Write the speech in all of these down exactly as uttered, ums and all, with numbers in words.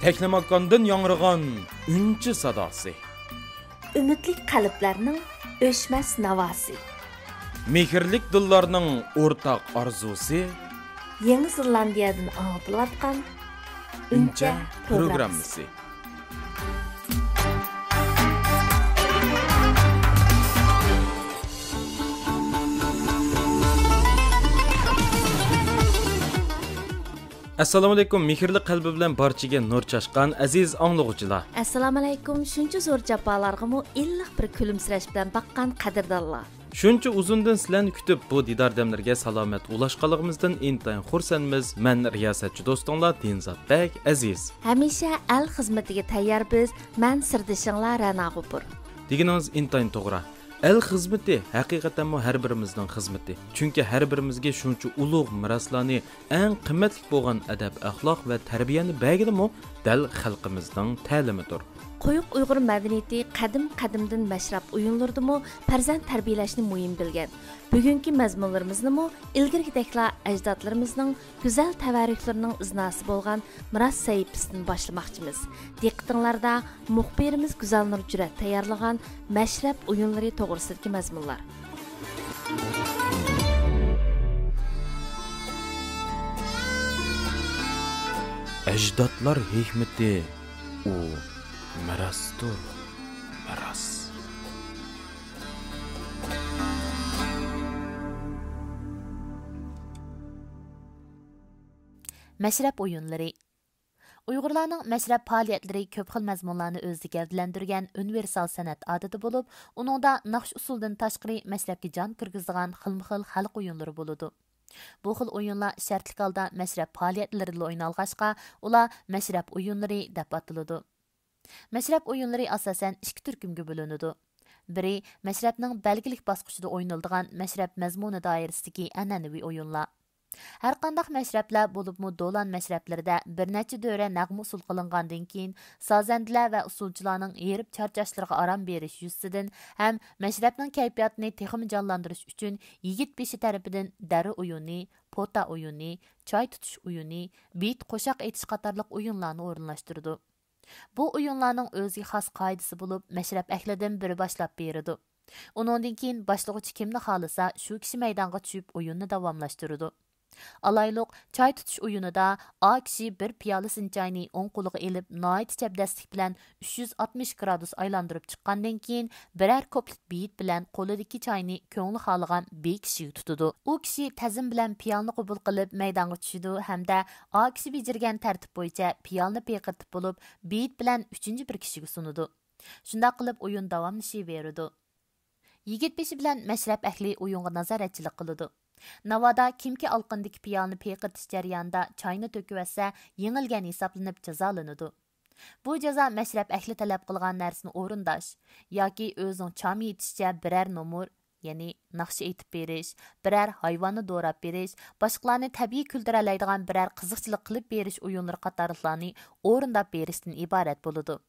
تەكلىماكاندىن ياڭرىغان ئۈنچە ساداسى. ئۈمىدلىك قەلبلەرنىڭ ئۆچمەس ناۋاسى. مېھىرلىك دىللارنىڭ ئورتاق ئارزۇسى. يېڭى زېلاندىيەدىن ئاڭلىتىلىۋاتقان ئۈنچە ئۈنچە پروگراممىسى. پروگراممىسى. ئەسسالامۇئەلەيكۇم، مېھىرلىك قەلبى بىلەن بارچىگە نۇر چاچقان ئەزىز ئاڭلىغۇچىلار. ئەسسالامۇئەلەيكۇم، شۇنچە زور جاپالارغىمۇ ئىللىق بىر كۈلۈمسىرەش بىلەن باققان قەدىردانلار. شۇنچە ئۇزۇندىن سىلەرنى كۈتۈپ، بۇ دىدار دەملىرىگە سالامەت ئۇلاشقانلىقىمىزدىن ئىنتايىن خۇرسەنمىز. مەن رىياسەتچى دوستۇڭلار دىنزات بەگ ئەزىز. ھەمىشە ئەل خىزمىتىگە تەييار بىز. مەن سىردىشىڭلار رەنا غوپۇر. دېگىنىڭىز ئىنتايىن توغرا. ئەل خىزمىتى ھەقىقەتەنمۇ ھەر بىرىمىزنىڭ خىزمىتى. چۈنكى ھەر بىرىمىزگە شۇنچە ئۇلۇغ مىراسلارنى، ئەڭ قىممەتلىك بولغان ئەدەپ-ئەخلاق ۋە تەربىيەنى بەرگىنىمۇ دەل خەلقىمىزنىڭ تەلىمىدۇر. قويۇق ئۇيغۇر مەدەنىيىتى قەدىم-قەدىمدىن مەشرەپ ئويۇنلىرىدىمۇ پەرزەنت تەربىيەلەشنى مۇھىم بىلگەن. بۈگۈنكى مەزمۇنلىرىمىزنىمۇ ئىلگىرىكىدەكلا ئەجدادلىرىمىزنىڭ گۈزەل تەۋەررۈكلىرىنىڭ ئىزناسى بولغان مىراس سەھىپىسىدىن باشلىماقچىمىز. دىققىتىڭلاردا مۇخبىرىمىز گۈزەلنۇر جۈرئەت تەييارلىغان مەشرەپ ئويۇنلىرى توغرىسىدىكى مەزمۇنلار. ئەجدادلار ھېكمىتى، ئۇ مىراستۇر، مىراس. مەشرەپ ئويۇنلىرى. ئۇيغۇرلارنىڭ مەشرەپ پائالىيەتلىرى كۆپ خىل مەزمۇنلارنى ئۆزىدە گەۋدىلەندۈرگەن ئۇنىۋېرسال سەنئەت ئادىتى بولۇپ، ئۇنىڭدا ناخشا-ئۇسسۇلدىن تاشقىرى مەشرەپكە جان كىرگۈزىدىغان خىلمۇخىل خەلق ئويۇنلىرى بولىدۇ. بۇ خىل ئويۇنلار شەرتلىك ھالدا مەشرەپ پائالىيەتلىرىدىلا ئوينالغاچقا، ئۇلار مەشرەپ ئويۇنلىرى دەپ ئاتىلىدۇ. مەشرەپ ئويۇنلىرى ئاساسەن ئىككى تۈركۈمگە بۆلۈنىدۇ. بىرى، مەشرەپنىڭ بەلگىلىك باسقۇچىدا ئوينىلىدىغان مەشرەپ مەزمۇنى دائىرىسىدىكى ئەنئەنىۋى ئويۇنلار. ھەرقانداق مەشرەپلەر، بولۇپمۇ دولان مەشرەپلىرىدە بىر نەچچە دۆرە نەغمە ئۇسسۇل قىلىنغاندىن كېيىن، سازەندىلەر ۋە ئۇسسۇلچىلارنىڭ ھېرىپ چارچاشلىرىغا ئارام بېرىش يۈزىسىدىن ھەم مەشرەپنىڭ كەيپىياتىنى تېخىمۇ جانلاندۇرۇش ئۈچۈن يىگىت بېشى تەرىپىدىن دەررە ئويۇنى، پوتا ئويۇنى، چاي تۇتۇش ئويۇنى، بېيىت قوشاق ئېيتىش قاتارلىق ئويۇنلارنى ئورۇنلاشتۇرىدۇ. بۇ ئويۇنلارنىڭ ئۆزىگە خاس قائىدىسى بولۇپ، مەشرەپ ئەھلىدىن بىرى باشلاپ بېرىدۇ. ئۇنىڭدىن كېيىن باشلىغۇچى كىمنى خالىسا، شۇ كىشى مەيدانغا چۈشۈپ ئويۇننى داۋاملاشتۇرىدۇ. ئالايلۇق، چاي تۇتۇش ئويۇنىدا ئا كىشى بىر پىيالىسىنى چاينى ئوڭ قولىغا ئېلىپ، ناھايىتى چەبدەسلىك بىلەن ئۈچ يۈز ئاتمىش گرادۇس ئايلاندۇرۇپ چىققاندىن كېيىن، بىرەر كوپلېت بېيىت بىلەن قولىدىكى چاينى كۆڭلى خالىغان بى كىشىگە تۇتىدۇ. ئۇ كىشى تەزىم بىلەن پىيالىنى قوبۇل قىلىپ مەيدانغا چۈشىدۇ ھەمدە ئا كىشى بېجىرگەن تەرتىپ بويىچە پىيالىنى پېقىرتىپ بولۇپ، بېيىت بىلەن ئۈچىنچى بىر كىشىگە سۇنىدۇ. شۇنداق قىلىپ ئويۇن داۋاملىشىۋېرىدۇ. يىگىت بېشى بىلەن مەشرەپ ئەھلى ئويۇنغا نازارەتچىلىك قىلىدۇ. ناۋادا كىمكى ئالىقىنىدىكى پىيالىنى پېقىرتىش جەريانىدا چاينى تۆكۈۋەتسە، يېڭىلگەن ھېسابلىنىپ جازالىنىدۇ. بۇ جازا مەشرەپ ئەھلى تەلەپ قىلغان نەرسىنى ئورۇنداش ياكى ئۆزىنىڭ چامى يېتىشىچە بىرەر نومۇر، يەنى ناخشا ئېيتىپ بېرىش، بىرەر ھايۋاننى دوراپ بېرىش، باشقىلارنى تەبىئىي كۈلدۈرەلەيدىغان بىرەر قىزىقچىلىق قىلىپ بېرىش ئويۇنلىرى قاتارلىقلارنى ئورۇنداپ بېرىشتىن ئىبارەت بولىدۇ.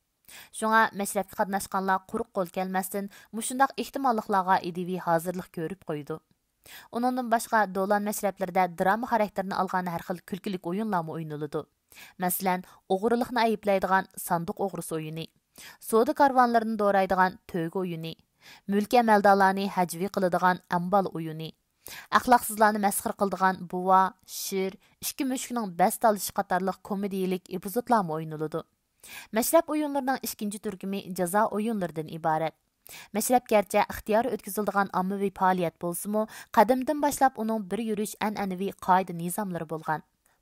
شۇڭا مەشرەپكە قاتناشقانلار قۇرۇق قول كەلمەستىن، مۇشۇنداق ئېھتىماللىقلارغا ئىدىيىۋى ھازىرلىق كۆرۈپ قويىدۇ. ئۇنىڭدىن باشقا، دولان مەشرەپلىرىدە دىراما خاراكتېرىنى ئالغان ھەر خىل كۈلكىلىك ئويۇنلارمۇ ئوينىلىدۇ. مەسىلەن، ئوغرىلىقنى ئەيىبلەيدىغان ساندۇق ئوغرىسى ئويۇنى، سودا كارۋانلىرىنى دورايدىغان تۆگە ئويۇنى، مۈلكىي ئەمەلدارلارنى ھەجۋىي قىلىدىغان ئەمبال ئويۇنى، ئەخلاقسىزلارنى مەسخىرە قىلىدىغان بوۋا، شىر، ئىككى مۈشۈكنىڭ بەس تالىشىشى قاتارلىق كومېدىيىلىك ئېپىزودلارمۇ ئوينىلىدۇ. مەشرەپ ئويۇنلىرىنىڭ ئىككىنچى تۈركۈمى جازا ئويۇنلىرىدىن ئىبارەت. مەشرەپ گەرچە ئىختىيارىي ئۆتكۈزۈلىدىغان ئاممىۋى پائالىيەت بولسىمۇ، قەدىمدىن باشلاپ ئۇنىڭ بىر يۈرۈش ئەنئەنىۋى قائىدە-نىزاملىرى بولغان.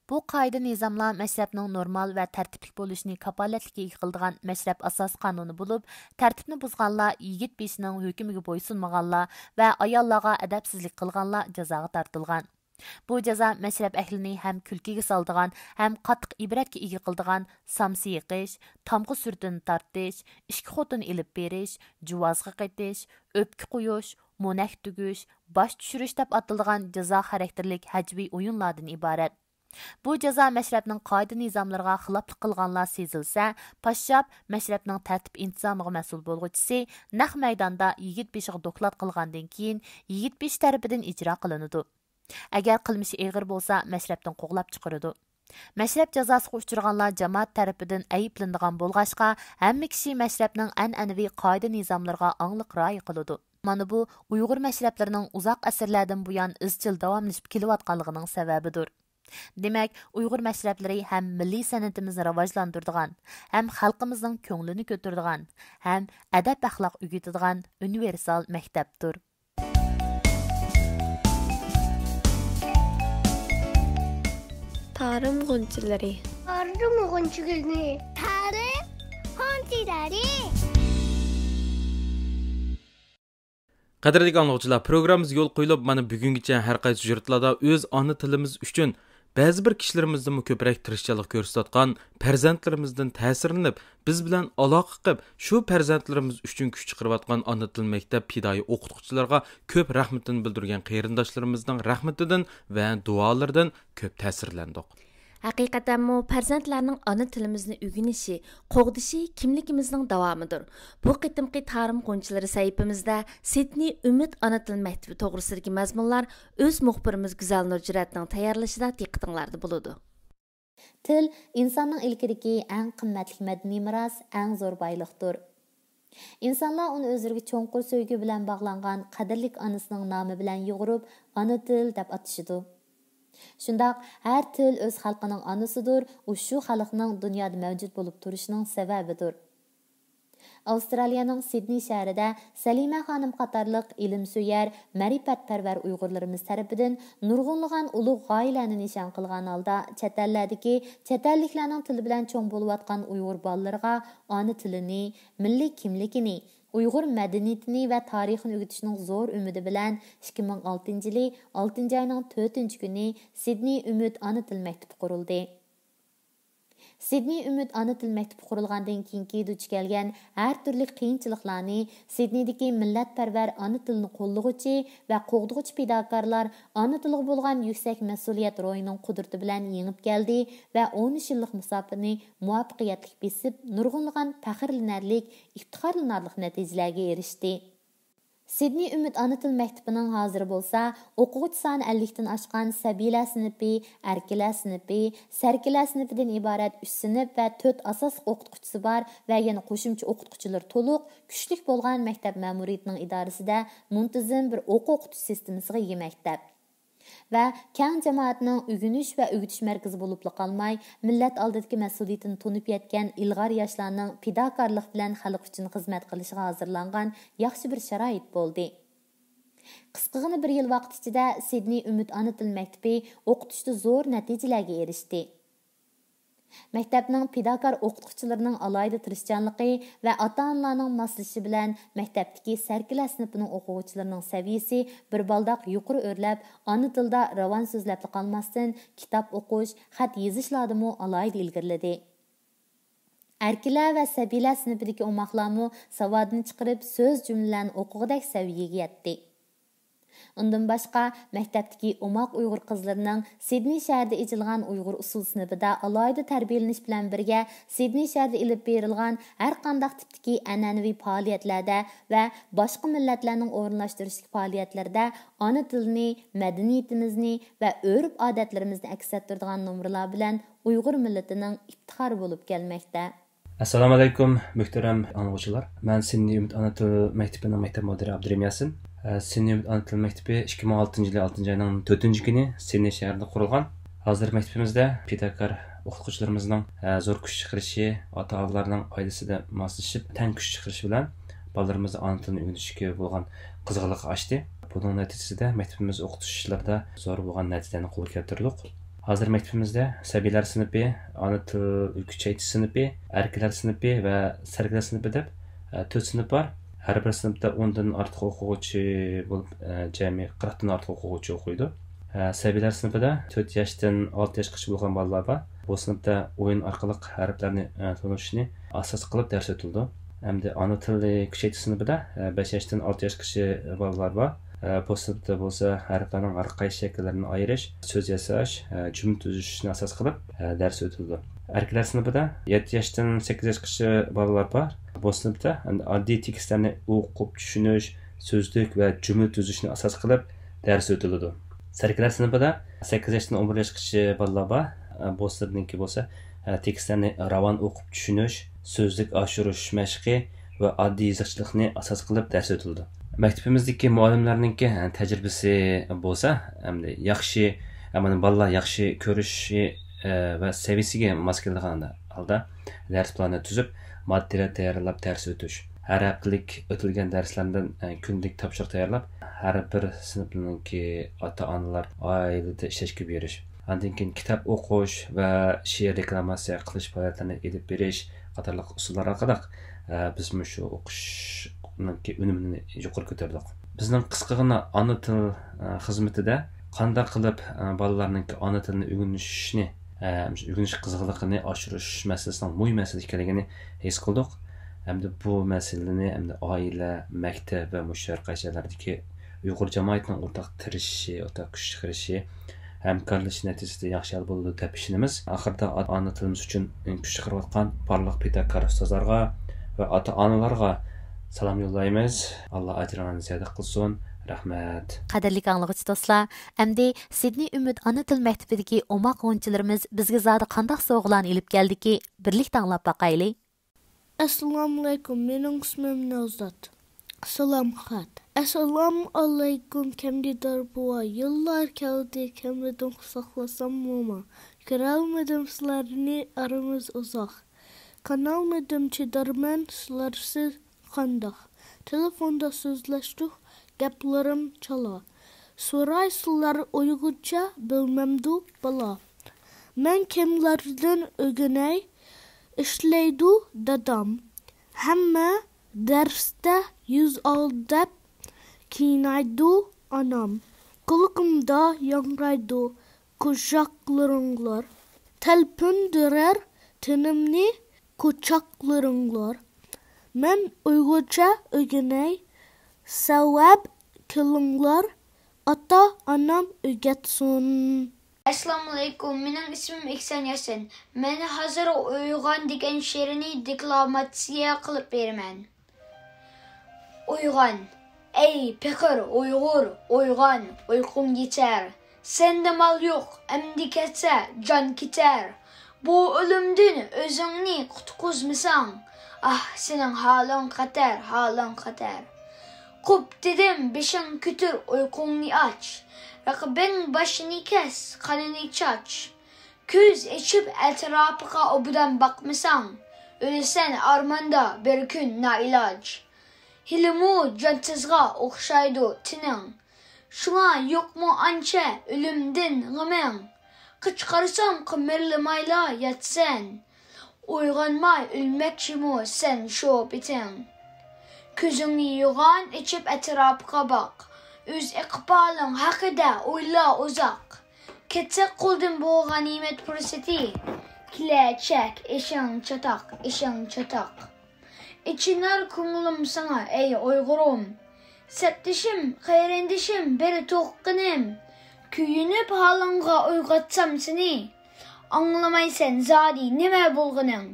بۇ قائىدە-نىزاملار مەشرەپنىڭ نورمال ۋە تەرتىپلىك بولۇشىنى كاپالەتلىككە ئىگە قىلىدىغان مەشرەپ ئاساسىي قانۇنى بولۇپ، تەرتىپنى بۇزغانلار يىگىت بېشىنىڭ ھۆكمىگە بويسۇنمىغانلار ۋە ئاياللارغا ئەدەپسىزلىك قىلغانلار جازاغا تارتىلغان. بۇ جازا مەشرەپ ئەھلىنى ھەم كۈلكىگە سالىدىغان، ھەم قاتتىق ئىبرەتكە ئىگە قىلىدىغان سامسا يېقىش، تامغا سۈرىتىنى تارتىش، ئىككى خوتۇن ئېلىپ بېرىش، جۇۋازغا قېتىش، ئۆپكە قويۇش، مونەك تۈگۈش، باش چۈشۈرۈش دەپ ئاتىلىدىغان جازا خاراكتېرلىك ھەجۋىي ئويۇنلاردىن ئىبارەت. بۇ جازا مەشرەپنىڭ قائىدە-نىزاملىرىغا خىلاپلىق قىلغانلار سېزىلسە، پاششاپ مەشرەپنىڭ تەرتىپ-ئىنتىزامىغا مەسئۇل بولغۇچىسى نەق مەيداندا يىگىت بېشىغا دوكلات قىلغاندىن كېيىن، يىگىت بېشى تەرىپىدىن ئىجرا قىلىنىدۇ. ئەگەر قىلمىشى ئېغىر بولسا، مەشرەپتىن قوغلاپ چىقىرىدۇ. مەشرەپ جازاسىغا ئۇچرىغانلار جامائەت تەرىپىدىن ئەيىبلىنىدىغان بولغاچقا، ھەممە كىشى مەشرەپنىڭ ئەنئەنىۋى قائىدە-نىزاملىرىغا ئاڭلىق رىئايە قىلىدۇ. مانا بۇ ئۇيغۇر مەشرەپلىرىنىڭ ئۇزاق ئەسىرلەردىن بۇيان ئىزچىل داۋاملىشىپ كېلىۋاتقانلىقىنىڭ سەۋەبىدۇر. دېمەك، ئۇيغۇر مەشرەپلىرى ھەم مىللىي سەنئىتىمىزنى راۋاجلاندۇرىدىغان، ھەم خەلقىمىزنىڭ كۆڭلىنى كۆتۈرىدىغان، ھەم ئەدەپ-ئەخلاق ئۆگىتىدىغان ئۇنىۋېرسال مەكتەپتۇر. تارىم غۇنچىلىرى. تارىم غۇنچىلىرى. تارىم غۇنچىلىرى. قەدىرلىك ئاڭلىغۇچىلار، پروگراممىمىز يول قويۇلۇپ، مانا بۈگۈنگىچە ھەر قايسى يۇرتلاردا ئۆز ئانا تىلىمىز ئۈچۈن بەزى بىر كىشىلىرىمىزدىنمۇ كۆپرەك تىرىشچانلىق كۆرسىتىۋاتقان پەرزەنتلىرىمىزدىن تەسىرلىنىپ، بىز بىلەن ئالاقە قىلىپ، شۇ پەرزەنتلىرىمىز ئۈچۈن كۈچ چىقىرىۋاتقان ئانا تىل مەكتەپ پىدائىي ئوقۇتقۇچىلىرىغا كۆپ رەھمىتىنى بىلدۈرگەن قېرىنداشلىرىمىزنىڭ رەھمىتىدىن ۋە دۇئالىرىدىن كۆپ تەسىرلەندۇق. ھەقىقەتەنمۇ پەرزەنتلەرنىڭ ئانا تىلىمىزنى ئۆگىنىشى، قوغدىشى كىملىكىمىزنىڭ داۋامىدۇر. بۇ قېتىمقى تارىم غۇنچىلىرى سەھىپىمىزدە سىدنېي ئۈمىد ئانا تىل مەكتىپى توغرىسىدىكى مەزمۇنلار ئۆز مۇخبىرىمىز گۈزەل نۇرجۈرەتنىڭ تەييارلىشىدا دىققىتىڭلاردا بولىدۇ. تىل ئىنساننىڭ ئىلكىدىكى ئەڭ قىممەتلىك مەدەنىي مىراس، ئەڭ زور بايلىقتۇر. ئىنسانلار ئۇنى ئۆزلىرىگە چوڭقۇر سۆيگۈ بىلەن باغلانغان قەدىرلىك ئانىسىنىڭ نامى بىلەن يۇغۇرۇپ، ئانا تىل دەپ ئاتىشىدۇ. شۇنداق، ھەر تىل ئۆز خەلقىنىڭ ئانىسىدۇر، ئۇ شۇ خەلقنىڭ دۇنيادا مەۋجۇت بولۇپ تۇرۇشىنىڭ سەۋەبىدۇر. ئاۋسترالىيەنىڭ سىدنېي شەھىرىدە سەلىمە خانىم قاتارلىق ئىلىمسۆيەر، مەرىپەتپەرۋەر ئۇيغۇرلىرىمىز تەرىپىدىن نۇرغۇنلىغان ئۇلۇغ غايىلەرنى نىشان قىلغان ھالدا، چەت ئەللەردىكى چەت ئەللىكلەرنىڭ تىلى بىلەن چوڭ بولۇۋاتقان ئۇيغۇر بالىلىرىغا ئانا تىلىنى، مىللىي كىملىكىنى، ئۇيغۇر مەدەنىيىتىنى ۋە تارىخىنى ئۆگىتىشنىڭ زور ئۈمىدى بىلەن ئىككى مىڭ ئالتىنچى يىلى ئالتىنچى ئاينىڭ تۆتىنچى كۈنى سىدنېي ئۈمىد ئانا تىل مەكتىپى قۇرۇلدى. سىدنېي ئۈمىد ئانا تىل مەكتىپى قۇرۇلغاندىن كېيىنكى دۇچ كەلگەن ھەر تۈرلۈك قىيىنچىلىقلارنى سىدنېيدىكى مىللەتپەرۋەر ئانا تىلنى قوللىغۇچى ۋە قوغدىغۇچى پىداكارلار ئانا تىلغا بولغان يۈكسەك مەسئۇلىيەت روھىنىڭ قۇدرىتى بىلەن يېڭىپ كەلدى ۋە ئون ئۈچ يىللىق مۇساپىنى مۇۋەپپەقىيەتلىك بېسىپ، نۇرغۇنلىغان پەخىرلىنەرلىك، ئىپتىخارلىنارلىق نەتىجىلەرگە ئېرىشتى. سىدنېي ئۈمىد ئانا تىل مەكتىپىنىڭ ھازىر بولسا ئوقۇغۇچى سانى ئەللىكتىن ئاشقان سەبىيلەر سىنىپى، ئەركىلەر سىنىپى، سەركىلەر سىنىپىدىن ئىبارەت ئۈچ سىنىپ ۋە تۆت ئاساسلىق ئوقۇتقۇچىسى بار ۋە يەنە قوشۇمچە ئوقۇتقۇچىلىرى تولۇق، كۈچلۈك بولغان مەكتەپ مەمۇرىيىتىنىڭ ئىدارىسىدە مۇنتىزىم بىر ئوقۇ ئوقۇتۇش سىستېمىسىغا ئىگە مەكتەپ. ۋە كەڭ جامائەتنىڭ ئۆگىنىش ۋە ئۆگىتىش مەركىزى بولۇپلا قالماي، مىللەت ئالدىدىكى مەسئۇلىيىتىنى تونۇپ يەتكەن ئىلغار ياشلارنىڭ پىداكارلىق بىلەن خەلق ئۈچۈن خىزمەت قىلىشىغا ھازىرلانغان ياخشى بىر شارائىت بولدى. قىسقىغىنا بىر يىل ۋاقىت ئىچىدە سىدنېي ئۈمىد ئانا تىل مەكتىپى ئوقۇتۇشتا زور نەتىجىلەرگە ئېرىشتى. مەكتەپنىڭ پىداكار ئوقۇتقۇچىلىرىنىڭ ئالاھىدە تىرىشچانلىقى ۋە ئاتا-ئانىلارنىڭ ماسلىشىشى بىلەن مەكتەپتىكى سەركىلەر سىنىپىنىڭ ئوقۇغۇچىلىرىنىڭ سەۋىيىسى بىر بالداق يۇقىرى ئۆرلەپ، ئانا تىلدا راۋان سۆزلەپلا قالماستىن، كىتاب ئوقۇش، خەت يېزىشلاردىمۇ ئالاھىدە ئىلگىرىلىدى. ئەركىلەر ۋە سەبىيلەر سىنىپىدىكى ئوماقلارمۇ ساۋادىنى چىقىرىپ، سۆز جۈملىلەرنى ئوقۇغۇدەك سەۋىيەگە يەتتى. ئۇندىن باشقا، مەكتەپتىكى ئوماق ئۇيغۇر قىزلىرىنىڭ سىدنېي شەھىرىدە ئېچىلغان ئۇيغۇر ئۇسسۇل سىنىپىدا ئالاھىدە تەربىيەلىنىش بىلەن بىرگە، سىدنېي شەھىرىدە ئېلىپ بېرىلغان ھەر قانداق تىپتىكى ئەنئەنىۋى پائالىيەتلەردە ۋە باشقا مىللەتلەرنىڭ ئورۇنلاشتۇرۇشتىكى پائالىيەتلىرىدە ئانا تىلىنى، مەدەنىيىتىمىزنى ۋە ئۆرپ-ئادەتلىرىمىزنى ئەكس ئەتتۈرىدىغان نومۇرلار بىلەن ئۇيغۇر مىللىتىنىڭ ئىپتىخارى بولۇپ كەلمەكتە. ئەسسالامۇئەلەيكۇم، مۆھتەرەم ئاڭلىغۇچىلار. مەن سىدنېي ئۈمىد ئانا تىل مەكتىپىنىڭ مەكتەپ مۇدىرى ئابدۇرېھىم ياسىن. ئە، سىدنېي ئۈمىد ئانا تىل مەكتىپى ئىككى مىڭ ئالتىنچى يىلى ئالتىنچى ئاينىڭ تۆتىنچى كۈنى سىدنېي شەھىرىدە قۇرۇلغان. ھازىر مەكتىپىمىزدە پىداكار ئوقۇتقۇچىلىرىمىزنىڭ، ئە، زور كۈچ چىقىرىشى، ئاتا-ئانىلارنىڭ ئائىلىسىدە ماسلىشىپ، تەڭ كۈچ چىقىرىشى بىلەن بالىلىرىمىزدا ئانا تىلنى ئۆگىنىشكە بولغان قىزغىنلىق ئاشتى. بۇنىڭ نەتىجىسىدە مەكتىپىمىز ئوقۇتۇشلىرىدا زور بولغان نەتىجىلەرنى قولغا كەلتۈردۇق. ھازىر مەكتىپىمىزدە سەبىيلەر سىنىپى، ئانا تىل كۈچەيتىش سىنىپى، ئەركىلەر سىنىپى ۋە سەركىلەر سىنىپى دەپ، ئە، تۆت سىنىپ بار. ھەر بىر سىنىپتا ئوندىن ئارتۇق ئوقۇغۇچى بولۇپ، ئە، جەمئىي قىرىقتىن ئارتۇق ئوقۇغۇچى ئوقۇيدۇ. ئە، سەبىيلەر سىنىپىدا تۆت ياشتىن ئالتە ياشقىچە بولغان بالىلار بار. بۇ سىنىپتا ئويۇن ئارقىلىق ھەرپلەرنى، ئە، تونۇشنى ئاساس قىلىپ دەرس ئۆتۈلىدۇ. ئەمدى ئانا تىلى كۈچەيتىش سىنىپىدا، ئە، بەش ياشتىن ئالتە ياشقىچە بالىلار بار. ئە، بۇ سىنىپتا بولسا ھەرپلەرنىڭ ھەر قايسى شەكىللىرىنى ئايرىش، سۆز ياساش، ئە، جۈملە تۈزۈشنى ئاساس قىلىپ، ئە، دەرس ئۆتۈلىدۇ. ئەركىلەر سىنىپىدا يەتتە ياشتىن سەككىز ياشقىچە بالىلار بار. بۇ سىنىپتا ئەمدى ئاددىي تېكىستلەرنى ئوقۇپ چۈشىنىش، سۆزلۈك ۋە جۈملە تۈزۈشنى ئاساس قىلىپ دەرس ئۆتۈلىدۇ. سەركىلەر سىنىپىدا سەككىز ياشتىن ئون بىر ياشقىچە بالىلار بار. بوسلىرىنىڭكى بولسا، تېكىستلەرنى راۋان ئوقۇپ چۈشىنىش، سۆزلۈك ئاشۇرۇش مەشقى ۋە ئاددىي يېزىقچىلىقنى ئاساس قىلىپ دەرس ئۆتۈلىدۇ. مەكتىپىمىزدىكى مۇئەللىملەرنىڭكى تەجرىبىسى بولسا، ئەمدى ياخشى، مانا بالىلار ياخشى كۆرۈشى ۋە سەۋىيىسىگە ماس كېلىدىغان ھالدا دەرس پىلانى تۈزۈپ، ماتېرىيال تەييارلاپ دەرس ئۆتۈش، ھەر ھەپتىلىك ئۆتۈلگەن دەرسلەردىن، ئە، كۈندىلىك تاپشۇرۇق تەييارلاپ، ھەر بىر سىنىپنىڭكى ئاتا-ئانىلار ئائىلىدە ئىشلەشكە بېرىش، ئاندىن كېيىن كىتاب ئوقۇش ۋە شېئىر دېكلاماتسىيە قىلىش پائالىيەتلىرىنى ئېلىپ بېرىش قاتارلىق ئۇسۇللار ئارقىلىق، ئە، بىز مۇشۇ ئوقۇشنىڭكى ئۈنۈمىنى يۇقىرى كۆتۈردۇق. بىزنىڭ قىسقىغىنا ئانا تىل، ئە، خىزمىتىدە قانداق قىلىپ، ئە، بالىلارنىڭكى ئانا تىلىنى ئۆگىنىشىنى، ئە، ئۆگىنىش قىزغىنلىقىنى ئاشۇرۇش مەسىلىسىنىڭ مۇھىم مەسىلە ئىكەنلىكىنى ھېس قىلدۇق. ئەمدى بۇ مەسىلىنى ئەمدى ئائىلە، مەكتەپ ۋە مۇشۇ ھەر قايسى جايلاردىكى ئۇيغۇر جامائىتىنىڭ ئورتاق تىرىشىشى، ئورتاق كۈچ چىقىرىشى، ھەمكارلىشىش نەتىجىسىدە ياخشى ھەل بولىدۇ دەپ ئىشىنىمىز. ئاخىرىدا ئاتا-ئانا تىلىمىز ئۈچۈن كۈچ چىقىرىۋاتقان پارلاق پىداكار ئۇستازلارغا ۋە ئاتا-ئانىلارغا سالام يوللايمىز. ئاللا ئەجرىڭلارنى زىيادە قىلسۇن. رەھمەت. قەدىرلىك ئاڭلىغۇچى دوستلار، ئەمدى سىدنېي ئۈمىد ئانا تىل مەكتىپىدىكى ئوماق غۇنچىلىرىمىز بىزگە زادى قانداق سوۋغىلارنى ئېلىپ كەلدىكى، بىرلىكتە ئاڭلاپ باقايلى. ئەسسالامۇئەلەيكۇم، مېنىڭ ئىسمىم نەۋزات. سالام خەت. ئەسسالامۇئەلەيكۇم، كەمدىدار بوۋا. يىللار كەلدى، كەمدىدىن قۇچاقلىسام موما. كۆرەلمىدىم سىلەرنى، ئارىمىز ئۇزاق. قانالمىدىم، چىدارمەن سىلەرسىز قانداق. تېلېفوندا سۆزلەشتۇق، گەپلىرىم چالا. سورايسىلەر ئۇيغۇرچە، بىلمەمدۇ بالا. مەن كىملەردىن ئۆگىنەي، ئىشلەيدۇ دادام. ھەممە دەرستە يۈز ئال دەپ كىيىنەيدۇ ئانام. قۇلىقىمدا ياڭرايدۇ قۇچاقلىرىڭلار. تەلپۈندۈرەر تېنىمنى قۇچاقلىرىڭلار. مەن ئۇيغۇرچە ئۆگىنەي، سەۋەب كېلىڭلار، ئاتا-ئانام ئۆگەتسۇن. ئەسسالامۇئەلەيكۇم، مېنىڭ ئىسمىم ئېھسان ياسىن. مەن ھازىر ئويغان دېگەن شېئىرنى دېكلاماتسىيە قىلىپ بېرىمەن. ئويغان، ئەي پېقىر ئۇيغۇر، ئويغان، ئۇيقۇڭ يېتەر. سەندە مال يوق، ئەمدى كەتسە جان كېتەر. بۇ ئۆلۈمدىن ئۆزۈڭنى قۇتقۇزمىساڭ، ئاھ، سېنىڭ ھالىڭ خەتەر، ھالىڭ خەتەر. قوپ دېدىم، بېشىڭ كۆتۈر، ئۇيقۇڭنى ئاچ. رەقىبىڭ باشىنى كەس، قانىنى چاچ. كۆز ئېچىپ ئەتراپىغا ئوبدان باقمىساڭ، ئۆلىسەن ئارماندا بىر كۈن نائىلاج. ھېلىمۇ جانسىزغا ئوخشايدۇ تېنىڭ، شۇڭا يوقمۇ ئانچە ئۆلۈمدىن غېمىڭ؟ قىچقىرسام قىمىرلىمايلا ياتىسەن، ئويغانماي ئۆلمەكچىمۇ سەن شۇ پېتىڭ؟ كۆزۈڭنى يوغان ئېچىپ ئەتراپقا باق، ئۆز ئىقبالىڭ ھەققىدە ئويلا ئۇزاق. كەتسە قولدىن بۇ غەنىيمەت پۇرسىتى، كېلەچەك ئېشىڭ چاتاق، ئېشىڭ چاتاق. ئېچىنار كۆڭلۈم ساڭا، ئەي ئۇيغۇرۇم، سەپدىشىم، قېرىندىشىم، بىر تۇغقىنىم. كۆيۈنۈپ ھالىڭغا ئويغاتسام سېنى، ئاڭلىمايسەن زادى نېمە بولغىنىڭ.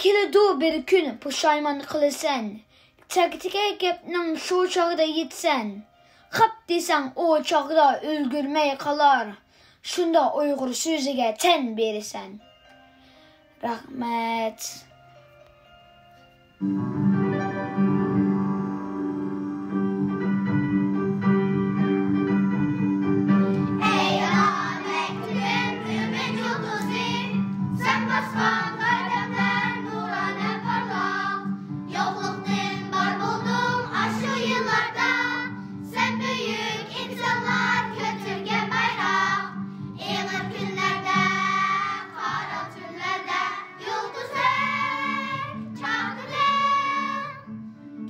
كېلىدۇ بىر كۈن پۇشايمان قىلىسەن، تەكتىكە گەپنىڭ شۇ چاغدا يېتىسەن. خاپ دېسەڭ ئۇ چاغدا ئۈلگۈرمەي قالار، شۇنداق ئۇيغۇر سۆزىگە تەن بېرىسەن. رەھمەت. ئەي ئانا مەكتىپىم، ئۈمىد يۇلتۇزى، سەن باسقان قەدەملەر نۇرانە پارلاق. يوقلۇقتىن بار بولدۇڭ ئاشۇ يىللاردا، سەن بۈيۈك ئىنسانلار كۆتۈرگەن بايراق. ئېغىر كۈنلەردە، قارا تۈنلەردە يۇلتۇزدەك چاقنىدىڭ.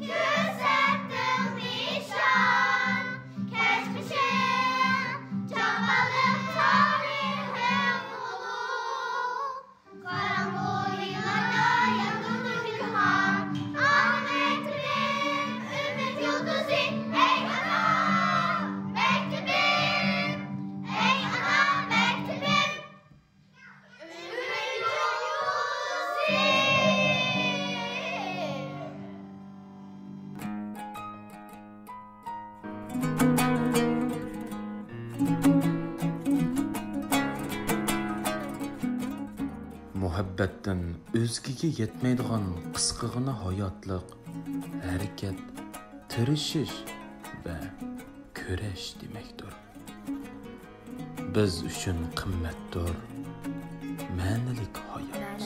كۆرسەتتىڭ نىشان كەچمىشىڭ، جاپالىق تارىخىڭ ئۇلۇغ. قاراڭغۇ يىللاردا ياندۇردۇڭ ئىلھام، ئانا مەكتىپىم، ئۈمىد يۇلتۇزى. ئەي ئانا مەكتىپىم، ئەي ئانا مەكتىپىم. ئەلۋەتتە، ئۆزگىگە يەتمەيدىغان قىسقىغىنا ھاياتلىق، ھەرىكەت، تىرىشىش ۋە كۈرەش دېمەكتۇر. بىز ئۈچۈن قىممەتتۇر مەنىلىك ھايات.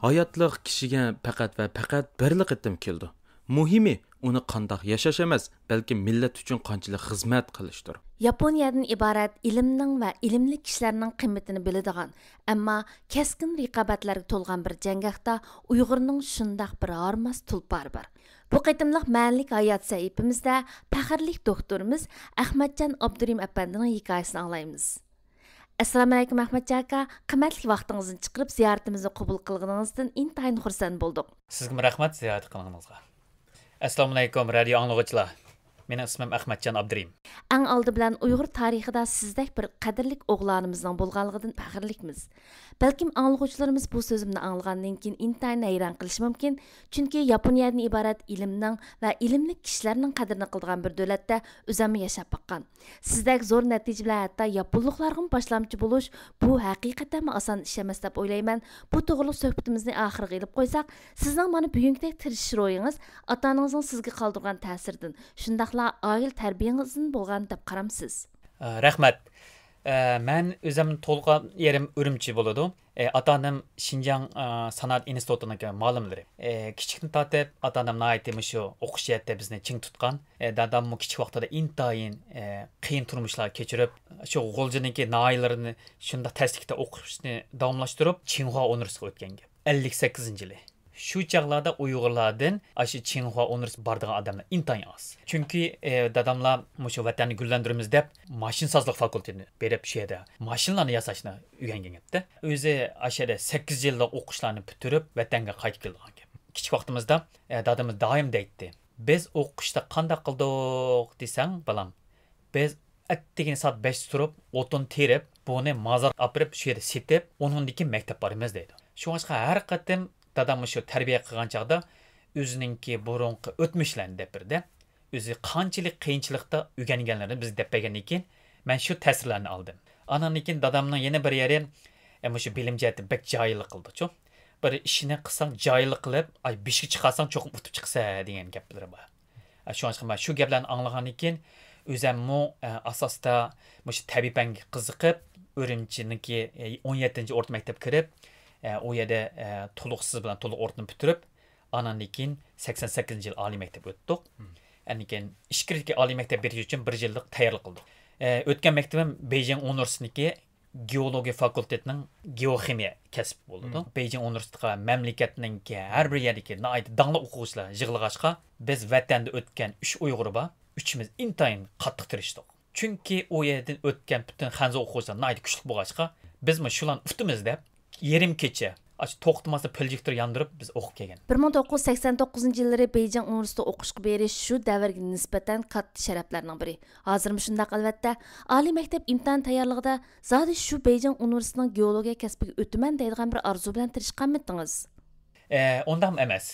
ھاياتلىق كىشىگە پەقەت ۋە پەقەت بىرلا قېتىم كېلىدۇ. مۇھىمى، ئۇنى قانداق ياشاش ئەمەس، بەلكى مىللەت ئۈچۈن قانچىلىك خىزمەت قىلىشتۇر. ياپونىيەدىن ئىبارەت ئىلىمنىڭ ۋە ئىلىملىك كىشىلەرنىڭ قىممىتىنى بىلىدىغان، ئەمما كەسكىن رىقابەتلەرگە تولغان بىر جەڭگاھتا ئۇيغۇرنىڭ شۇنداق بىر ھارماس تۇلپارى بار. بۇ قېتىملىق مەنىلىك ھايات سەھىپىمىزدە پەخىرلىك دوختۇرىمىز ئەخمەتجان ئابدۇرېھىم ئەپەندىنىڭ ھېكايىسىنى ئاڭلايمىز. ئەسسالامۇئەلەيكۇم ئەخمەتجان ئاكا، قىممەتلىك ۋاقتىڭىزنى چىقىرىپ زىيارىتىمىزنى قوبۇل قىلغىنىڭىزدىن ئىنتايىن خۇرسەن بولدۇق. سىزگىمۇ رەھمەت زىيارەت قىلغىنىڭىزغا. ئەسسالامۇئەلەيكۇم، رادىيو ئاڭلىغۇچىلار. مېنىڭ ئىسمىم ئەخمەتجان ئابدۇرېھىم. ئەڭ ئالدى بىلەن ئۇيغۇر تارىخىدا سىزدەك بىر قەدىرلىك ئوغلانىمىزنىڭ بولغانلىقىدىن پەخىرلىكمىز. بەلكىم ئاڭلىغۇچىلىرىمىز بۇ سۆزۈمنى ئاڭلىغاندىن كېيىن ئىنتايىن ھەيران قېلىشى مۇمكىن، چۈنكى ياپونىيەدىن ئىبارەت ئىلىمنىڭ ۋە ئىلىملىك كىشىلەرنىڭ قەدرىنى قىلىدىغان بىر دۆلەتتە ئۆزۈممۇ ياشاپ باققان. سىزدەك زور نەتىجە بىلەن ھەتتا ياپونلۇقلارغىمۇ باشلامچى بولۇش، بۇ ھەقىقەتەنمۇ ئاسان ئىش ئەمەس دەپ ئويلايمەن. بۇ توغرىلىق سۆھبىتىمىزنى ئاخىرىغا ئېلىپ قويساق، سىزنىڭ مانا بۈگۈنكىدەك تىرىشىش روھىڭىز، ئاتا-ئانىڭىزنىڭ سىزگە قالدۇرغان تەسىرىدىن، شۇنداقلا ئائىلە تەربىيەڭىزدىن بولغان دەپ قارامسىز؟ ئە، رەھمەت. ئە، مەن ئۆزۈم تۇغۇلغان يېرىم ئۈرۈمچى بولىدۇ. ئە، ئاتا-ئانام شىنجاڭ، ئە، سانائەت ئىنستىتۇتىنىڭكى مۇئەللىملىرى. ئە، كىچىكتىن تارتىپ ئاتا-ئانام ناھايىتى مۇشۇ ئوقۇش جەھەتتە بىزنى چىڭ تۇتقان. ئە، داداممۇ كىچىك ۋاقتىدا ئىنتايىن، ئە، قىيىن تۇرمۇشلار كەچۈرۈپ، شۇ غۇلجىنىڭكى ناھىيەلىرىنى شۇنداق تەسلىكتە ئوقۇشنى داۋاملاشتۇرۇپ، چىڭخۇا ئۇنىۋېرسىتېتىغا ئۆتكەن گەپ. ئەللىك سەككىزىنچى يىلى. شۇ چاغلاردا ئۇيغۇرلاردىن ئاشۇ چىڭخۇا ئۇنىۋېرسىتېتىغا بارىدىغان ئادەملەر ئىنتايىن ئاز. چۈنكى، ئە، داداملار مۇشۇ ۋەتەننى گۈللەندۈرىمىز دەپ، ماشىنىسازلىق فاكۇلتېتىنى بېرىپ، شۇ يەردە ماشىنىلارنى ياساشنى ئۆگەنگەن گەپتە. ئۆزى ئاشۇ يەردە سەككىز يىللىق ئوقۇشلارنى پۈتتۈرۈپ، ۋەتەنگە قايتىپ كېلىدىغان گەپ. كىچىك ۋاقتىمىزدا، ئە، دادىمىز دائىم دەيتتى، «بىز ئوقۇشتا قانداق قىلدۇق دېسەڭ، بالام، بىز ئەتىگىنى سائەت بەشتە تۇرۇپ، ئوتۇن تېرىپ، بۇنى مازارغا ئاپىرىپ، شۇ يەردە سېتىپ، ئۇنىڭدىن كېيىن مەكتەپ بارىمىز» دەيدۇ. شۇڭلاشقا ھەر قېتىم دادام مۇشۇ تەربىيە قىلغان چاغدا ئۆزىنىڭكى بۇرۇنقى ئۆتمۈشلەرنى دەپ بېرىدۇ. ئۆزى قانچىلىك قىيىنچىلىقتا ئۆگەنگەنلىرىنى بىزگە دەپ بەرگەندىن كېيىن، مەن شۇ تەسىرلەرنى ئالدىم. ئاناندىن كېيىن دادامنىڭ يەنە بىر يېرى، ئە، مۇشۇ بىلىم جەھەتتە بەك جاھىللىق قىلدىچۇ. بىر ئىشنى قىلساڭ جاھىللىق قىلىپ، ئاي، بېشىگە چىقارساڭ چوقۇم ئۇتۇپ چىقىسەن دېگەن گەپلىرى بار. ئە، شۇڭلاشقا مەن شۇ گەپلەرنى ئاڭلىغاندىن كېيىن، ئۆزەممۇ، ئە، ئاساستا مۇشۇ تەبىئىي پەنگە قىزىقىپ، ئۈرۈمچىنىڭكى، ئە، ئون يەتتىنچى ئورتا مەكتەپكە كىرىپ، ئە، ئۇ يەردە، ئە، تولۇقسىز بىلەن تولۇق ئورتىنى پۈتتۈرۈپ، ئاناندىن كېيىن سەكسەن سەككىزىنچى يىل ئالىي مەكتەپ ئۆتتۇق. ئاندىن كېيىن ئىچكىرىدىكى ئالىي مەكتەپ بېرىش ئۈچۈن بىر يىللىق تەييارلىق قىلدۇق. ئە، ئۆتكەن مەكتىۋىم بېيجىڭ ئۇنىۋېرسىتېتىنىڭكى گېئولوگىيە فاكۇلتېتىنىڭ گېئوخىمىيە كەسپى بولىدۇ. بېيجىڭ ئۇنىۋېرسىتېتىغا مەملىكەتنىڭكى ھەر بىر يەردىكى ناھايىتى داڭلىق ئوقۇغۇچىلار يىغىلغاچقا، بىز ۋەتەندە ئۆتكەن ئۈچ ئۇيغۇر بار، ئۈچىمىز ئىنتايىن قاتتىق تىرىشتۇق. چۈنكى ئۇ يەردىن ئۆتكەن پۈتۈن خەنزۇ ئوقۇغۇچىلار ناھايىتى كۈچلۈك بولغاچقا، بىزمۇ شۇلارنى ئۇتىمىز دەپ، يېرىم كېچە، ئاشۇ توختىماستىن پروژېكتور ياندۇرۇپ، بىز ئوقۇپ كەلگەن. بىر مىڭ توققۇز يۈز سەكسەن توققۇزىنچى يىللىرى بېيجىڭ ئۇنىۋېرسىتېتىغا ئوقۇشقا بېرىش شۇ دەۋرگە نىسبەتەن كاتتا شەرەپلەرنىڭ بىرى. ھازىرمۇ شۇنداق، ئەلۋەتتە. ئالىي مەكتەپ ئىمتىھان تەييارلىقىدا زادى شۇ بېيجىڭ ئۇنىۋېرسىتېتىنىڭ گېئولوگىيە كەسپىگە ئۆتىمەن دەيدىغان بىر ئارزۇ بىلەن تىرىشقانمىدىڭىز؟ ئە، ئۇنداقمۇ ئەمەس.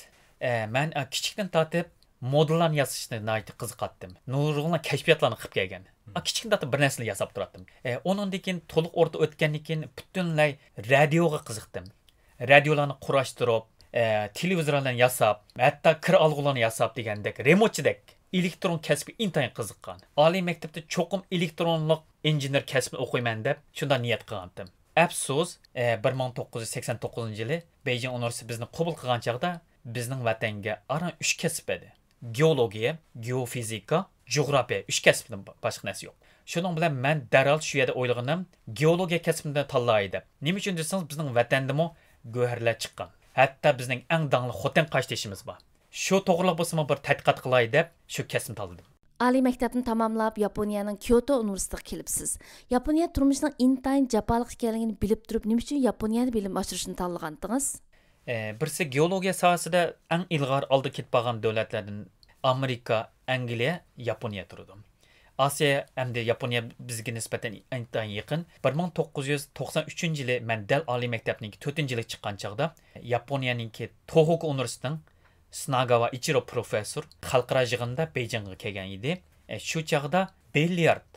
ئە، مەن، ئە، كىچىكتىن تارتىپ مودېللارنى ياساشنى ناھايىتى قىزىقاتتىم. نۇرغۇنلىغان كەشپىياتلارنى قىلىپ كەلگەن. ئا، كىچىكىدە بىر نەرسىلەر ياساپ تۇراتتىم. ئە، ئۇنىڭدىن كېيىن تولۇق ئورتا ئۆتكەندىن كېيىن پۈتۈنلەي رادىيوغا قىزىقتىم. رادىيولارنى قۇراشتۇرۇپ، ئە، تېلېۋىزورلارنى ياساپ، ھەتتا كىر ئالغۇلارنى ياساپ دېگەندەك، رېمونتچىدەك ئېلېكترون كەسپىگە ئىنتايىن قىزىققان. ئالىي مەكتەپتە چوقۇم ئېلېكترونلۇق ئىنژېنېر كەسپىنى ئوقۇيمەن دەپ شۇنداق نىيەت قىلغانتىم. ئەپسۇس، ئە، بىر مىڭ توققۇز يۈز سەكسەن توققۇزىنچى يىلى بېيجىڭ ئۇنىۋېرسىتېتى بىزنى قوبۇل قىلغان چاغدا بىزنىڭ ۋەتەنگە ئاران ئۈچ كەسىپ ئىدى. گېئولوگىيە، گېئوفىزىكا، جۇغراپىيە، ئۈچ كەسىپتىن با-، باشقا نەرسە يوق. شۇنىڭ بىلەن مەن دەرھال شۇ يەردە ئويلىغىنىم، گېئولوگىيە كەسپىنى تاللاي دەپ. نېمە ئۈچۈن دېسىڭىز، بىزنىڭ ۋەتەندىمۇ گۆھەرلەر چىققان. ھەتتا بىزنىڭ ئەڭ داڭلىق خوتەن قاشتېشىمىز بار. شۇ توغرىلىق بولسىمۇ بىر تەتقىقات قىلاي دەپ شۇ كەسىپنى تاللىدىم. ئالىي مەكتەپنى تاماملاپ، ياپونىيەنىڭ كيوتو ئۇنىۋېرسىتېتىغا كېلىپسىز. ياپونىيە تۇرمۇشىنىڭ ئىنتايىن جاپالىق ئىكەنلىكىنى بىلىپ تۇرۇپ، نېمە ئۈچۈن ياپونىيەدە بىلىم ئاشۇرۇشنى تاللىغانتىڭىز؟ ئە، بىرسى، گېئولوگىيە ساھەسىدە ئەڭ ئىلغار ئالدىدا كېتىپ بارغان دۆلەتلەردىن ئامېرىكا، ئەنگلىيە، ياپونىيە تۇرىدۇ. ئاسىيا ھەمدە ياپونىيە بىزگە نىسبەتەن ئىنتايىن يېقىن. بىر مىڭ توققۇز يۈز توقسان ئۈچىنچى يىلى مەن دەل ئالىي مەكتەپنىڭكى تۆتىنچى يىلىغا چىققان چاغدا، ياپونىيەنىڭكى توھوكو ئۇنىۋېرسىتېتىنىڭ سىناگاۋا ئىچىرو پروفېسسور خەلقئارا يىغىندا بېيجىڭغا كەلگەن ئىدى. ئە، شۇ چاغدا بىليارد،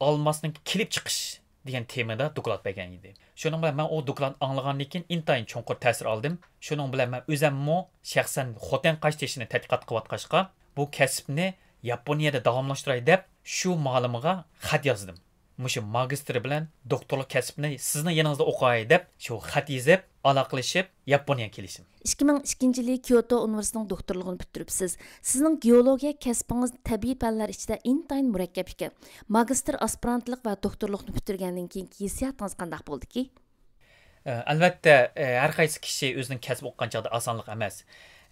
ئالماسنىڭ كېلىپ چىقىش دېگەن تېمىدا دوكلات بەرگەن ئىدى. شۇنىڭ بىلەن مەن ئۇ دوكلاتنى ئاڭلىغاندىن كېيىن ئىنتايىن چوڭقۇر تەسىر ئالدىم. شۇنىڭ بىلەن مەن ئۆزەممۇ شەخسەن خوتەن قاش تېشىنى تەتقىقات قىلىۋاتقاچقا، بۇ كەسىپنى ياپونىيەدە داۋاملاشتۇراي دەپ، شۇ مۇئەللىمغا خەت يازدىم. مۇشۇ ماگىستىر بىلەن دوكتورلۇق كەسپىنى سىزنىڭ يېنىڭىزدا ئوقۇي دەپ، شۇ خەت يېزىپ، ئالاقىلىشىپ، ياپونىيەگە كېلىشتىم. ئىككى مىڭ ئىككىنچى يىلى كيوتو ئۇنىۋېرسىتېتىنىڭ دوكتورلۇقىنى پۈتتۈرۈپسىز. سىزنىڭ گېئولوگىيە كەسپىڭىز تەبىئىي پەنلەر ئىچىدە ئىنتايىن مۇرەككەپ ئىكەن. ماگىستىر ئاسپىرانتلىق ۋە دوكتورلۇقنى پۈتتۈرگەندىن كېيىنكى ھېسسىياتىڭىز قانداق بولدىكى؟ ئە، ئەلۋەتتە، ئە، ھەر قايسى كىشى ئۆزىنىڭ كەسىپ ئوقۇغان چاغدا ئاسانلىق ئەمەس.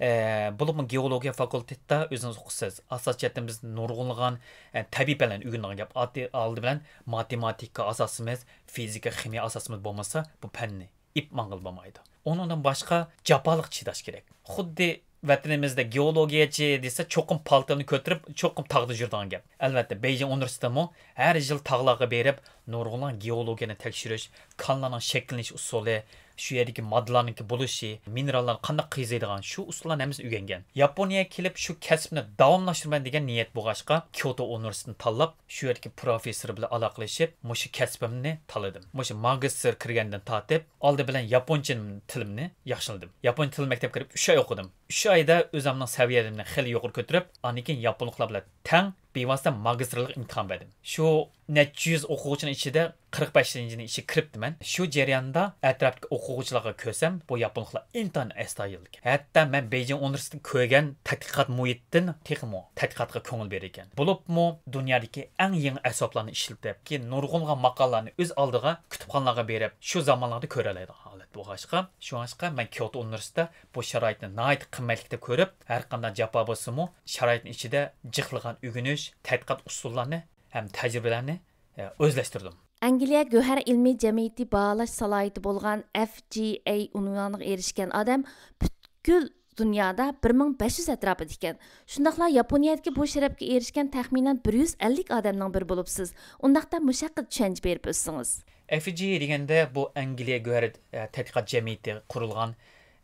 ئە، بولۇپمۇ گېئولوگىيە فاكۇلتېتىدا ئۆزىڭىز ئوقۇسىز. ئاساسىي جەھەتتىن بىز نۇرغۇنلىغان، ئە، تەبىئىي پەنلەرنى ئۆگىنىدىغان گەپ. ئاددىي، ئالدى بىلەن ماتېماتىكا ئاساسىمىز، فىزىكا، خىمىيە ئاساسىمىز بولمىسا، بۇ پەننى ئېلىپ ماڭغىلى بولمايدۇ. ئۇنىڭدىن باشقا جاپالىق چىداش كېرەك. خۇددى ۋەتىنىمىزدە گېئولوگىيەچى دېسە، چوقۇم پالتىنى كۆتۈرۈپ، چوقۇم تاغدا يۈرىدىغان گەپ. ئەلۋەتتە، بېيجىڭ ئۇنىۋېرسىتېتىمۇ ھەر يىل تاغلارغا بېرىپ، نۇرغۇنلىغان گېئولوگىيەنى تەكشۈرۈش، كانلارنىڭ شەكىللىنىش ئۇسۇلى، شۇ يەردىكى ماددىلارنىڭكى بولۇشى، مىنېراللارنى قانداق قېزىيدىغان، شۇ ئۇسۇللارنى ھەممىسىنى ئۆگەنگەن. ياپونىيەگە كېلىپ، شۇ كەسىپنى داۋاملاشتۇرىمەن دېگەن نىيەت بولغاچقا، كيوتو ئۇنىۋېرسىتېتىنى تاللاپ، شۇ يەردىكى پروفېسسور بىلەن ئالاقىلىشىپ، مۇشۇ كەسپىمنى تاللىدىم. مۇشۇ ماگىستىر كىرگەندىن تارتىپ، ئالدى بىلەن ياپونچە تىلىمنى ياخشىلىدىم. ياپونچە تىل مەكتەپكە كىرىپ ئۈچ ئاي ئوقۇدۇم. ئۈچ ئايدا ئۆزۈمنىڭ سەۋىيەمنى خېلى يۇقىرى كۆتۈرۈپ، ئاندىن كېيىن ياپونلۇقلار بىلەن تەڭ بىۋاسىتە ماگىستىرلىق ئىمتىھان بەردىم. شۇ نەچچە يۈز ئوقۇغۇچىنىڭ ئىچىدە قىرىق بەشىنچىنىڭ ئىچىگە كىرىپتىمەن. شۇ جەرياندا ئەتراپتىكى ئوقۇغۇچىلارغا كۆرسەم، بۇ ياپونلۇقلار ئىنتايىن ئەستايىدىل ئىكەن. ھەتتا مەن بېيجىڭ ئۇنىۋېرسىتېتىدا كۆرگەن تەتقىقات مۇھىتىدىن تېخىمۇ تەتقىقاتقا كۆڭۈل بېرىدىكەن. بولۇپمۇ دۇنيادىكى ئەڭ يېڭى ئەسۋابلارنى ئىشلىتىپ، كېيىن نۇرغۇنلىغان ماقالىلەرنى ئۆز ئالدىغا كۇتۇپخانىلارغا بېرىپ، شۇ زامانلاردا كۆرەلەيدىغان ھالەت بولغاچقا، شۇڭلاشقا مەن كيوتو ئۇنىۋېرسىتېتىدا بۇ شارائىتنى ناھايىتى قىممەتلىك دەپ كۆرۈپ، ھەر قانداق جاپا بولسىمۇ، شارائىتنىڭ ئىچىدە جىقلىغان ئۆگىنىش، تەتقىقات ئۇسۇللارنى ھەم تەجرىبىلەرنى، ئە، ئۆزلەشتۈردۈم. ئەنگلىيە گۆھەر ئىلمىي جەمئىيىتى باھالاش سالاھىيىتى بولغان ئەف جى ئەي ئۇنۋانىغا ئېرىشكەن ئادەم پۈتكۈل دۇنيادا بىر مىڭ بەش يۈز ئەتراپىدا ئىكەن. شۇنداقلا ياپونىيەدىكى بۇ شەرەپكە ئېرىشكەن تەخمىنەن بىر يۈز ئەللىك ئادەمنىڭ بىرى بولۇپسىز. ئۇنداقتا مۇشۇ ھەققىدە چۈشەنچە بېرىپ ئۆتسىڭىز. ئەف جى ئەي دېگەندە بۇ ئەنگلىيە گۆھەر، ئە، تەتقىقات جەمئىيىتى قۇرۇلغان،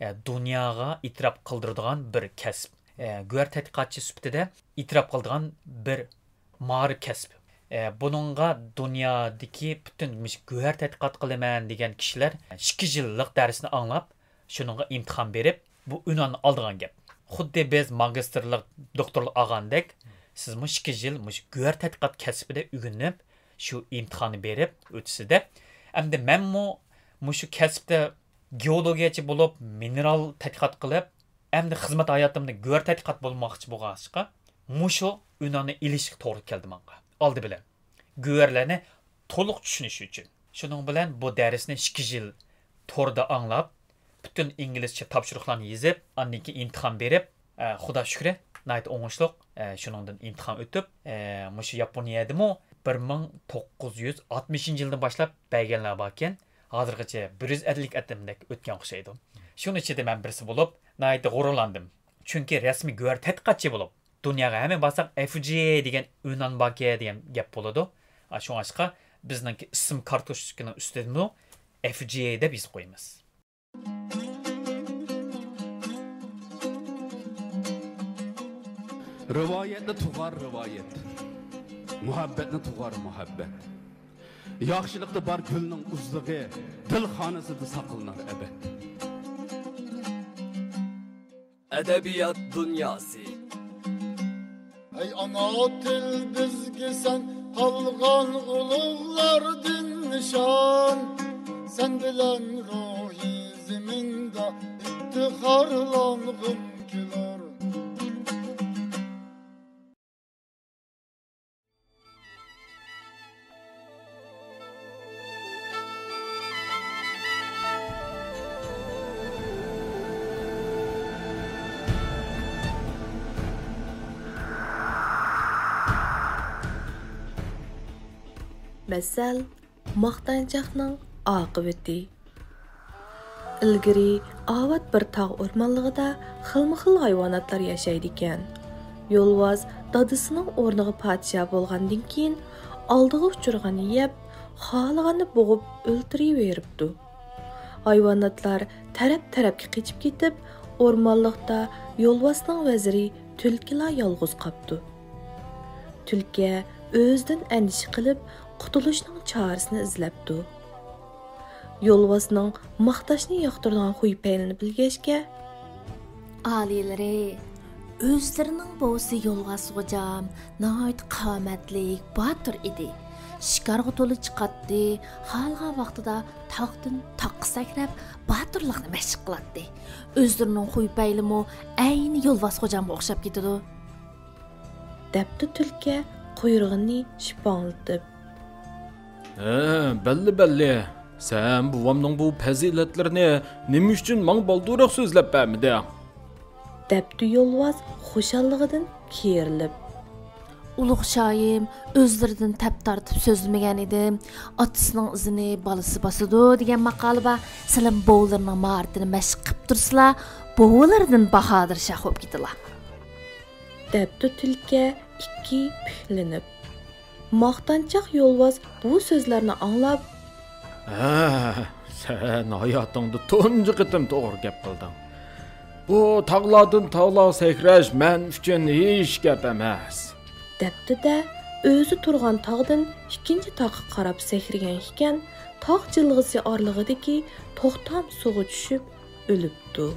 ئە، دۇنياغا ئېتىراپ قىلدۇرىدىغان بىر كەسىپ. ئە، گۆھەر تەتقىقاتچى سۈپىتىدە ئېتىراپ قىلىدىغان بىر مائارىپ كەسپى. ئە، بۇنىڭغا دۇنيادىكى پۈتۈن مۇشۇ گۆھەر تەتقىقات قىلىمەن دېگەن كىشىلەر ئىككى يىللىق دەرسنى ئاڭلاپ، شۇنىڭغا ئىمتىھان بېرىپ، بۇ ئۇنۋاننى ئالىدىغان گەپ. خۇددى بىز ماگىستىرلىق، دوكتورلۇق ئالغاندەك، سىزمۇ ئىككى يىل مۇشۇ گۆھەر تەتقىقات كەسپىدە ئۆگىنىپ، شۇ ئىمتىھاننى بېرىپ ئۆتىسىز دەپ. ئەمدى مەنمۇ مۇشۇ كەسىپتە گېئولوگىيەچى بولۇپ، مىنېرال تەتقىقات قىلىپ، ئەمدى خىزمەت ھاياتىمدا گۆھەر تەتقىقات بولماقچى بولغاچقا، مۇشۇ ئۇنۋاننى ئېلىشقا توغرا كەلدى ماڭا. ئالدى بىلەن، گۆھەرلەرنى تولۇق چۈشىنىش ئۈچۈن. شۇنىڭ بىلەن بۇ دەرسنى ئىككى يىل توردا ئاڭلاپ، پۈتۈن ئىنگلىزچە تاپشۇرۇقلارنى يېزىپ، ئاندىن كېيىن ئىمتىھان بېرىپ، ئە، خۇدا شۈكرى، ناھايىتى ئوڭۇشلۇق، ئە، شۇنىڭدىن ئىمتىھان ئۆتۈپ، ئە، مۇشۇ ياپونىيەدىمۇ بىر مىڭ توققۇز يۈز ئاتمىشىنچى يىلدىن باشلاپ بەرگەنلەر باركەن، ھازىرغىچە بىر يۈز ئەللىك ئادەمدەك ئۆتكەن ئوخشايدۇ. شۇنىڭ ئىچىدە مەن بىرسى بولۇپ، ناھايىتى غۇرۇرلاندىم. چۈنكى رەسمىي گۆھەر تەتقىقاتچى بولۇپ، دۇنياغا ھەممە بارساق، ئەف جى ئەي دېگەن ئۇنۋان باركەن دېگەن گەپ بولىدۇ. ئا، شۇڭلاشقا بىزنىڭكى ئىسىم كارتوچكىنىڭ ئۈستىدىمۇ ئەف جى ئەي دەپ يېزىپ قويىمىز. رىۋايەتنى تۇغار رىۋايەت، مۇھەببەتنى تۇغار مۇھەببەت. ياخشىلىقتا بار گۈلنىڭ ئۇزلۇقى، دىل خانىسىدا ساقلىنار ئەبەد. ئەدەبىيات دۇنياسى. ئەي ئانا تىل بىزگە سەن قالغان ئۇلۇغلاردىن نىشان، سەن بىلەن روھى زېمىندا ئىپتىخارلانغۇم كېلۇر. مەسەل، ماختانچاقنىڭ ئاقىۋىتى. ئىلگىرى ئاۋات بىر تاغ ئورمانلىقىدا خىلمۇخىل ھايۋاناتلار ياشايدىكەن. يولۋاس دادىسىنىڭ ئورنىغا پادىشاھ بولغاندىن كېيىن، ئالدىغا ئۇچرىغاننى يەپ، خالىغاننى بوغۇپ ئۆلتۈرۈۋېرىپتۇ. ھايۋاناتلار تەرەپ-تەرەپكە قېچىپ كېتىپ، ئورمانلىقتا يولۋاسنىڭ ۋەزىرى تۈلكىلا يالغۇز قاپتۇ. تۈلكە ئۆزىدىن ئەندىشە قىلىپ، قۇتۇلۇشنىڭ چارىسىنى ئىزدەپتۇ. يولۋاسنىڭ ماختاشنى ياقتۇرىدىغان خۇي پەيلىنى بىلگەچكە، ئالىيلىرى، ئۆزلىرىنىڭ بوۋىسى يولۋاس خوجام ناھايىتى قامەتلىك، باتۇر ئىدى. شىكارغا تولا چىقاتتى، خالىغان ۋاقتىدا تاغدىن تاغقا سەكرەپ، باتۇرلۇقنى مەشىق قىلاتتى. ئۆزلىرىنىڭ خۇي پەيلىمۇ ئەينى يولۋاس خوجامغا ئوخشاپ كېتىدۇ. دەپتۇ تۈلكە قۇيرۇقىنى شىپاڭلىتىپ. ھە، بەللى، بەللى. سەن بوۋامنىڭ بۇ پەزىلەتلىرىنى نېمە ئۈچۈن ماڭا بالدۇرراق سۆزلەپ بەرمىدىڭ؟ دەپتۇ يولۋاس خۇشاللىقىدىن كېرىلىپ. ئۇلۇغ شاھىم، ئۆزلىرىدىن تەپ تارتىپ سۆزلىمىگەن ئىدىم. ئاتىسىنىڭ ئىزىنى بالىسى باسىدۇ دېگەن ماقالە بار. سىلەرمۇ بوۋىلىرىنىڭ ماھارىتىنى مەشىق قىپ تۇرسىلا، بوۋىلىرىدىن باھادىر شاھ بولۇپ كېتىلا. دەپتۇ تۈلكە ئىككى پۈكلىنىپ. ماختانچاق يولۋاس بۇ سۆزلەرنى ئاڭلاپ، ھە، سەن ھاياتىڭدا تۇنجى قېتىم توغرا گەپ قىلدىڭ. بۇ تاغلاردىن تاغلارغا سەكرەش مەن ئۈچۈن ھېچ گەپ ئەمەس. دەپتۇ-دە، ئۆزى تۇرغان تاغدىن ئىككىنچى تاغقا قاراپ سەكرىگەن ئىكەن، تاغ جىلغىسى ئارىلىقىدىكى توختام سۇغا چۈشۈپ، ئۆلۈپتۇ.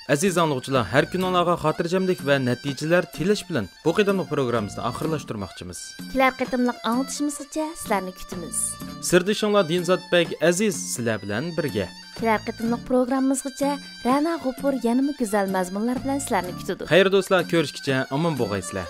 ئەزىز ئاڭلىغۇچىلار، ھەر كۈنۈڭلارغا خاتىرجەملىك ۋە نەتىجىلەر تىلەش بىلەن، بۇ قېتىملىق پروگراممىمىزنى ئاخىرلاشتۇرماقچىمىز. كېلەر قېتىملىق ئاڭلىتىشىمىزغىچە سىلەرنى كۈتىمىز. سىردىشىڭلار دىنزات بەگ ئەزىز سىلەر بىلەن بىرگە. كېلەر قېتىملىق پروگراممىمىزغىچە رەنا غوپۇر يەنىمۇ گۈزەل مەزمۇنلار بىلەن سىلەرنى كۈتىدۇ. خەير دوستلار، كۆرۈشكىچە ئامان بولغايسىلەر.